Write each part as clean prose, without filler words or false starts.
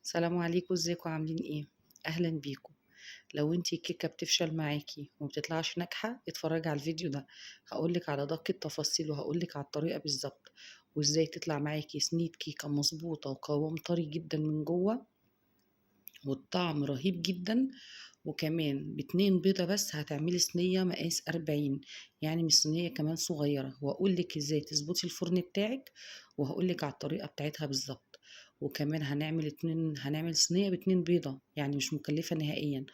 السلام عليكم، ازيكم عاملين ايه؟ اهلا بيكم. لو انتي الكيكه بتفشل معاكي وما بتطلعش ناجحة اتفرجي على الفيديو ده، هقولك على دقه التفاصيل وهقولك على الطريقة بالظبط وازاي تطلع معاكي صينية كيكة مظبوطة وقوام طري جدا من جوه والطعم رهيب جدا، وكمان ب2 بيضة بس هتعملي صينية مقاس 40، يعني مش صينية كمان صغيرة. وهقولك ازاي تظبطي الفرن بتاعك وهقولك على الطريقة بتاعتها بالظبط. وكمان هنعمل صينية باتنين بيضة، يعني مش مكلفة نهائيا،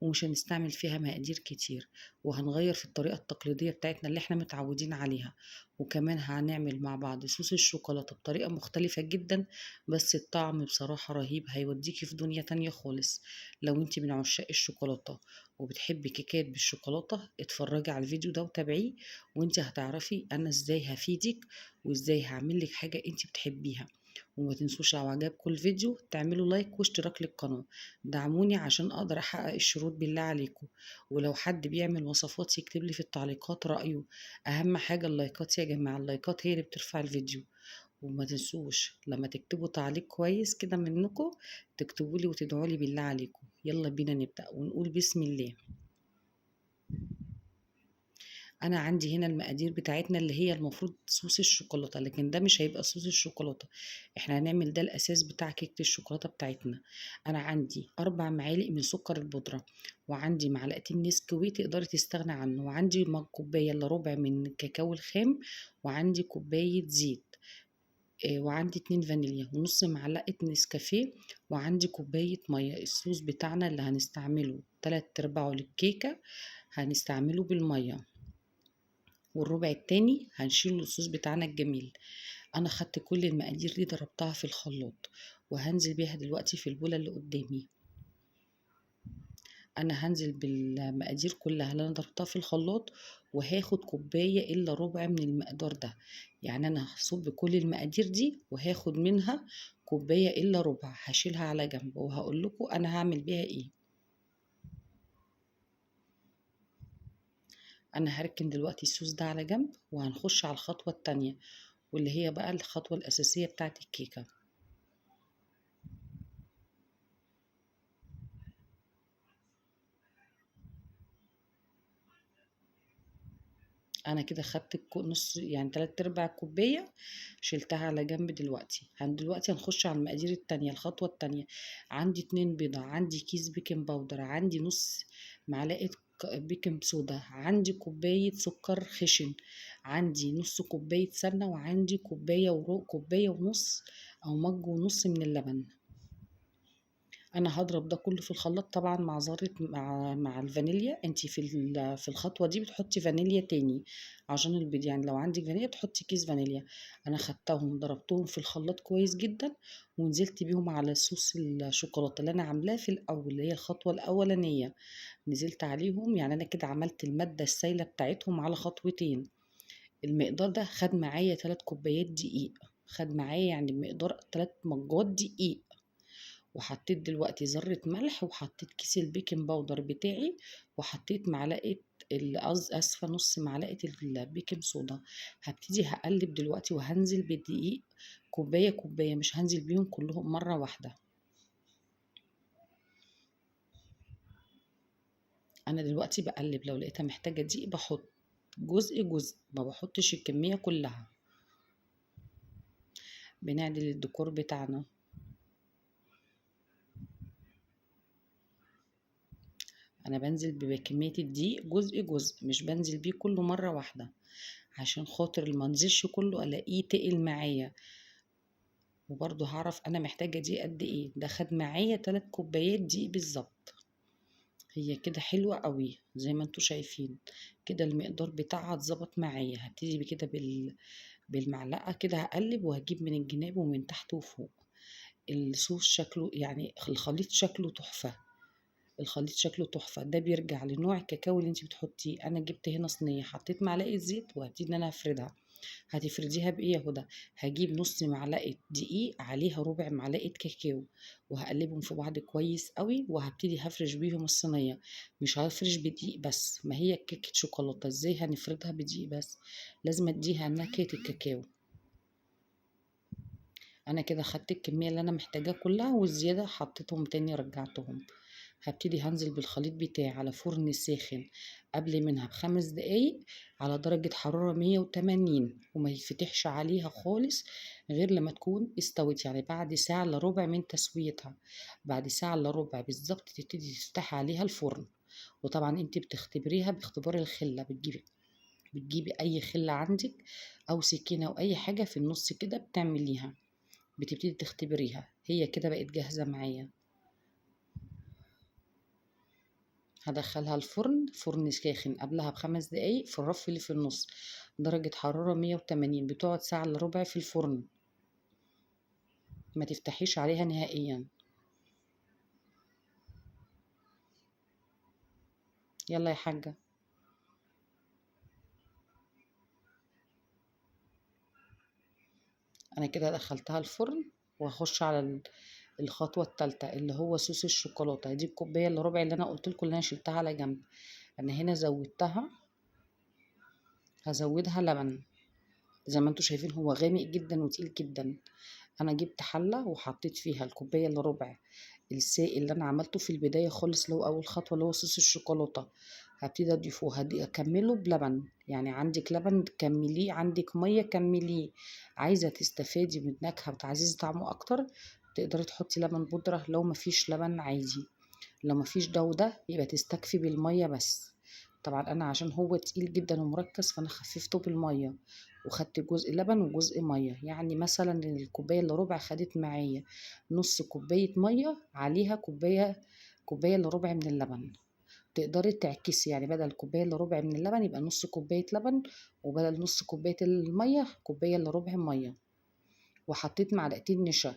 ومش هنستعمل فيها مقادير كتير، وهنغير في الطريقة التقليدية بتاعتنا اللي احنا متعودين عليها. وكمان هنعمل مع بعض صوص الشوكولاتة بطريقة مختلفة جدا، بس الطعم بصراحة رهيب، هيوديكي في دنيا تانية خالص. لو انتي من عشاق الشوكولاتة وبتحبي كيكات بالشوكولاتة اتفرجي على الفيديو ده وتابعيه، وانتي هتعرفي انا ازاي هفيدك وازاي هعمل لك حاجة انتي بتحبيها. وما تنسوش لو عجبكم الفيديو تعملوا لايك واشتراك للقناة، دعموني عشان اقدر احقق الشروط بالله عليكم. ولو حد بيعمل وصفات يكتب لي في التعليقات رأيه، اهم حاجة اللايكات يا جماعة، اللايكات هي اللي بترفع الفيديو. وما تنسوش لما تكتبوا تعليق كويس كده منكم تكتبوا لي وتدعوا لي بالله عليكم. يلا بينا نبدأ ونقول بسم الله. انا عندي هنا المقادير بتاعتنا اللي هي المفروض صوص الشوكولاتة، لكن ده مش هيبقى صوص الشوكولاتة، احنا هنعمل ده الاساس بتاع كيكة الشوكولاتة بتاعتنا. انا عندي 4 معالق من سكر البودره، وعندي معلقتين نسكويك تقدري تستغني عنه، وعندي كوباية الا ربع من الكاكاو الخام، وعندي كوباية زيت، وعندي 2 فانيليا، ونص معلقه نسكافيه، وعندي كوباية مية. الصوص بتاعنا اللي هنستعمله 3/4 للكيكه هنستعمله بالمية، والربع التاني هنشيله الصوص بتاعنا الجميل. انا خدت كل المقادير دي ضربتها في الخلاط، وهنزل بيها دلوقتي في البوله اللي قدامي. انا هنزل بالمقادير كلها اللي انا ضربتها في الخلاط، وهاخد كوباية الا ربع من المقدار ده، يعني انا هصب كل المقادير دي وهاخد منها كوباية الا ربع، هشيلها على جنب وهقول لكم انا هعمل بيها ايه. انا هركن دلوقتي الصوص ده على جنب، وهنخش على الخطوة التانية واللي هي بقى الخطوة الاساسية بتاعت الكيكه. انا كده خدت نص، يعني 3/4 كوباية، شلتها على جنب. دلوقتي دلوقتي هنخش على المقادير التانية، الخطوة التانية. عندي 2 بيضة، عندي كيس بيكنج باودر، عندي نص معلقه بيكنج صودا، عندي كوباية سكر خشن، عندي نص كوباية سمنه، وعندي كوباية كوباية ونص او مج ونص من اللبن. انا هضرب ده كله في الخلاط طبعا مع ذره مع الفانيليا. انتي في الخطوة دي بتحطي فانيليا تاني عشان البيض، يعني لو عندك فانيليا بتحطي كيس فانيليا. انا خدتهم ضربتهم في الخلاط كويس جدا، ونزلت بيهم على صوص الشوكولاتة اللي انا عاملاه في الاول اللي هي الخطوة الاولانية، نزلت عليهم. يعني انا كده عملت المادة السايله بتاعتهم على خطوتين. المقدار ده خد معايا 3 كوبايات دقيق، خد معايا يعني مقدار 3 مجات دقيق. وحطيت دلوقتي ذرة ملح، وحطيت كيس البيكنج باودر بتاعي، وحطيت معلقة اسفة نص معلقة البيكنج صودا. هبتدي هقلب دلوقتي وهنزل بالدقيق كوباية كوباية، مش هنزل بيهم كلهم مرة واحدة. انا دلوقتي بقلب، لو لقيتها محتاجة دقيق بحط جزء جزء، ما بحطش الكمية كلها. بنعدل الديكور بتاعنا. انا بنزل بكمية الدقيق جزء جزء، مش بنزل بيه كله مرة واحدة عشان خاطر ما انزلش كله الاقيه تقل معايا. وبرضو هعرف انا محتاجة دقيق قد ايه. ده خد معايا 3 كوبايات دقيق بالظبط. هي كده حلوة قوي زي ما انتوا شايفين كده، المقدار بتاعها اتظبط معايا. هبتدي بكده بالمعلقة كده هقلب، وهجيب من الجناب ومن تحت وفوق. الصوص شكله يعني الخليط شكله تحفة، الخليط شكله تحفة. ده بيرجع لنوع الكاكاو اللي انتي بتحطيه. انا جبت هنا صينية، حطيت معلقة زيت وهبتدي ان انا افردها. هتفرديها بايه يا هدى؟ هجيب نص معلقة دقيق عليها ربع معلقة كاكاو، وهقلبهم في بعض كويس قوي، وهبتدي هفرش بيهم الصينية. مش هفرش بدقيق بس، ما هي كيكة شوكولاتة ازاي هنفردها بدقيق بس؟ لازم اديها نكهة الكاكاو. انا كده خدت الكمية اللي انا محتاجاها كلها، والزيادة حطيتهم تاني رجعتهم. هبتدي هنزل بالخليط بتاعي على فرن ساخن قبل منها ب5 دقايق على درجة حرارة 180، وما يتفتحش عليها خالص غير لما تكون استوت، يعني بعد ساعة الا ربع من تسويتها، بعد ساعة الا ربع بالظبط تبتدي تفتحي عليها الفرن. وطبعا انت بتختبريها باختبار الخلة، بتجيبي اي خلة عندك او سكينة او اي حاجة في النص كده بتعمليها، بتبتدي تختبريها. هي كده بقت جاهزة معايا. هدخلها الفرن، فرن ساخن قبلها ب5 دقايق في الرف اللي في النص، درجة حرارة 180، بتقعد ساعة الا ربع في الفرن، ما تفتحيش عليها نهائيا. يلا يا حاجة. انا كده دخلتها الفرن، وهخش على الخطوة التالتة اللي هو صوص الشوكولاتة. دي الكوباية الا ربع اللي انا قلت لكم اللي انا شلتها على جنب، انا هنا زودتها، هزودها لبن. زي ما انتم شايفين هو غامق جدا وتقيل جدا. انا جبت حلة وحطيت فيها الكوباية الا ربع السائل اللي انا عملته في البداية خالص اللي هو اول خطوة اللي هو صوص الشوكولاتة، هبتدي اضيفه، اكمله بلبن. يعني عندك لبن كمليه، عندك مية كمليه، عايزة تستفادي من النكهة وتعززي طعمه اكتر تقدري تحطي لبن بودرة. لو مفيش لبن عادي، لو مفيش ده وده يبقى تستكفي بالمية بس. طبعا انا عشان هو تقيل جدا ومركز فانا خففته بالمية، وخدت جزء لبن وجزء مية. يعني مثلا الكوباية الا ربع خدت معايا نص كوباية مية، عليها كوباية الا ربع من اللبن. تقدري تعكسي، يعني بدل كوباية الا ربع من اللبن يبقى نص كوباية لبن، وبدل نص كوباية المية كوباية الا ربع مية. وحطيت معلقتين نشا.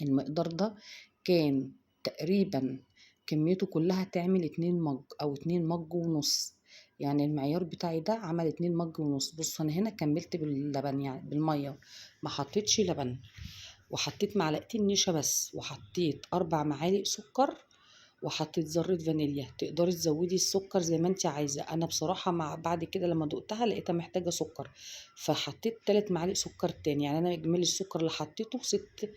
المقدار ده كان تقريبا كميته كلها تعمل 2 مج او 2 مج ونص، يعني المعيار بتاعي ده عمل 2 مج ونص. بصوا انا هنا كملت باللبن، يعني بالميه، ما حطيتش لبن، وحطيت معلقتين نشا بس، وحطيت 4 معالق سكر، وحطيت ذره فانيليا. تقدري تزودي السكر زي ما انت عايزه. انا بصراحه مع بعد كده لما دقتها لقيتها محتاجه سكر، فحطيت 3 معالق سكر تاني. يعني انا اجمالي السكر اللي حطيته 6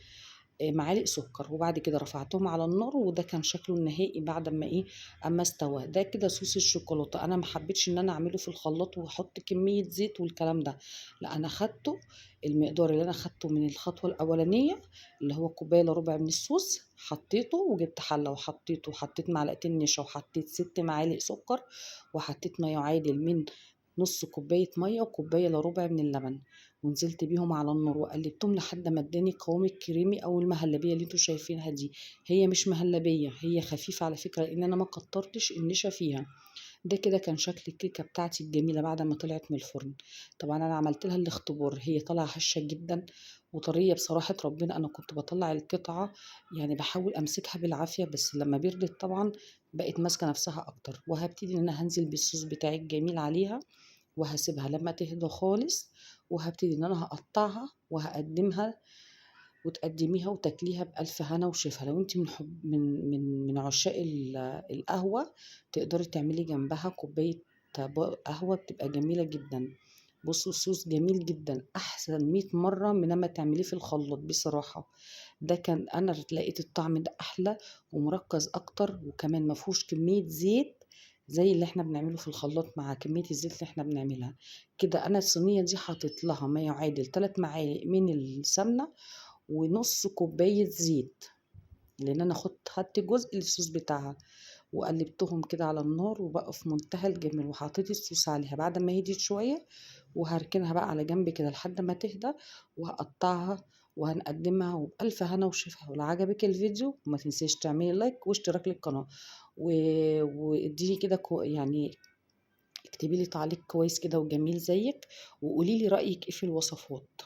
معالق سكر. وبعد كده رفعتهم على النار، وده كان شكله النهائي بعد ما اما استوى. ده كده صوص الشوكولاته. انا ما حبيتش ان انا اعمله في الخلاط واحط كميه زيت والكلام ده، لا انا خدته المقدار اللي انا خدته من الخطوه الاولانيه اللي هو كوبايه الا ربع من الصوص، حطيته وجبت حله وحطيته، وحطيت معلقتين نشا، وحطيت 6 معالق سكر، وحطيت ما يعادل من نص كوباية مية وكوباية الا ربع من اللبن، ونزلت بيهم على النار وقلبتهم لحد ما اداني قوام الكريمي او المهلبية اللي انتوا شايفينها دي. هي مش مهلبية، هي خفيفة على فكرة لان انا ما كترتش النشا فيها. ده كده كان شكل الكيكة بتاعتي الجميلة بعد ما طلعت من الفرن. طبعا انا عملت لها الاختبار، هي طالعة هشة جدا وطرية بصراحة ربنا. انا كنت بطلع القطعة يعني بحاول امسكها بالعافية، بس لما بردت طبعا بقت ماسكة نفسها اكتر. وهبتدي ان انا هنزل بالصوص بتاعي الجميل عليها، وهسيبها لما تهدى خالص، وهبتدي ان انا هقطعها وهقدمها، وتقدميها وتاكليها بألف هنا وشفا. لو انت من عشاق القهوة تقدري تعملي جنبها كوباية قهوة، بتبقى جميلة جدا. بصوا الصوص جميل جدا، احسن 100 مرة من لما تعمليه في الخلاط بصراحة. ده كان انا لقيت الطعم ده احلى ومركز اكتر، وكمان ما فيهوش كمية زيت زي اللي احنا بنعمله في الخلاط مع كمية الزيت اللي احنا بنعملها كده. انا الصينية دي حاطط لها ما يعادل 3 معالق من السمنة ونص كوباية زيت، لان انا خدت جزء الصوص بتاعها، وقلبتهم كده على النار وبقوا في منتهى الجمال. وحطيت الصوص عليها بعد ما هديت شوية، وهركنها بقى على جنب كده لحد ما تهدى، وهقطعها وهنقدمها وبألف هنا وشفا. ولو عجبك الفيديو ما تنسيش تعملي لايك واشتراك للقناة، واديني كده اكتبي لي تعليق كويس كده وجميل زيك، وقولي لي رأيك ايه في الوصفات،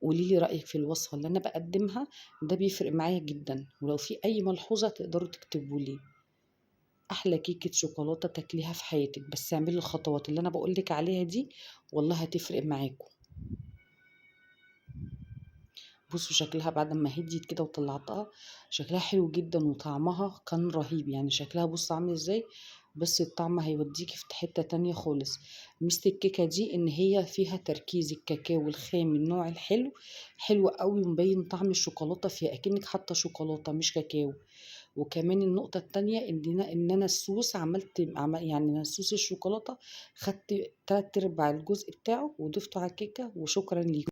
قولي لي رأيك في الوصفة اللي أنا بقدمها، ده بيفرق معايا جدا. ولو في أي ملحوظة تقدروا تكتبوا لي. أحلى كيكة شوكولاتة تاكليها في حياتك، بس اعملي الخطوات اللي أنا بقولك عليها دي، والله هتفرق معاكم. بصوا شكلها بعد ما هديت كده وطلعتها، شكلها حلو جدا وطعمها كان رهيب. شكلها بصوا عامل ازاي، بس الطعم هيوديكي في حتة تانية خالص. ميزة الكيكة دي إن هي فيها تركيز الكاكاو الخام النوع الحلو، حلو قوي ومبين طعم الشوكولاتة فيها أكنك حاطة شوكولاتة مش كاكاو. وكمان النقطة التانية إن أنا الصوص عملت يعني أنا صوص الشوكولاتة خدت 3/4 الجزء بتاعه وضفته على الكيكة. وشكرا ليكم.